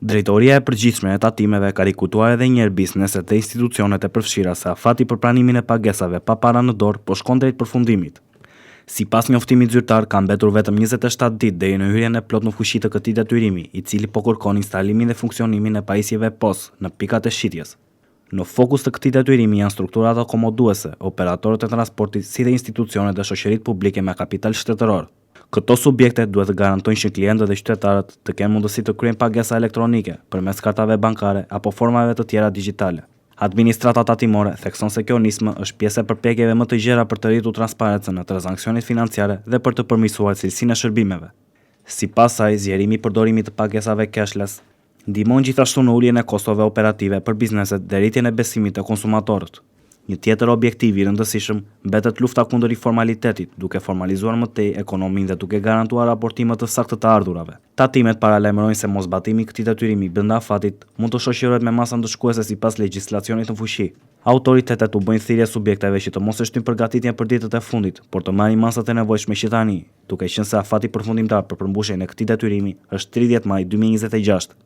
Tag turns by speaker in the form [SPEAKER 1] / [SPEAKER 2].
[SPEAKER 1] Drejtoria e Përgjithshme e Tatimeve ka rikujtuar edhe një herë bizneset dhe institucionet e përfshira se afati për pranimin e pagesave pa para në dorë po shkon drejt përfundimit. Sipas njoftimit zyrtar, ka mbetur vetëm 27 ditë deri në hyrjen e plotë në fuqi të këtij detyrimi, i cili po kërkon instalimin dhe funksionimin e pajisjeve POS në pikat e shitjes. Në fokus të këtij detyrimi janë strukturat akomoduese, operatorët e transportit si dhe institucionet dhe shoqëritë publike me kapital shtetëror. Këto subjekte duhet të garantojnë që klientët dhe qytetarët të kenë mundësi të kryejnë pagesa elektronike përmes kartave bankare apo formave të tjera digjitale. Administrata tatimore thekson se kjo nismë është pjesë e përpjekjeve më të gjera për të rritur transparencën në transaksionet financiare dhe për të përmirësuar cilësinë e shërbimeve. Sipas saj, zgjerimi i përdorimit të pagesave cashless ndihmon gjithashtu në uljen e kostove operative për bizneset dhe rritjen e besimit te konsumatorët. Një tjetër objektiv i rëndësishëm mbetet lufta kundër informalitetit, duke formalizuar më tej ekonominë dhe duke garantuar raportim më të saktë të ardhurave. Tatimet paralajmërojnë se moszbatimi i këtij detyrimi brenda afatit mund të shoqërohet me masa ndëshkuese sipas legjislacionit në fuqi. Autoritetet u bëjnë thirrje subjekteve që të mos e shtyjnë përgatitjen për ditët e fundit, por të marrin masat e nevojshme që tani, duke qenë se afati përfundimtar për përmbushjen e këtij detyrimi është 30 maj 2026.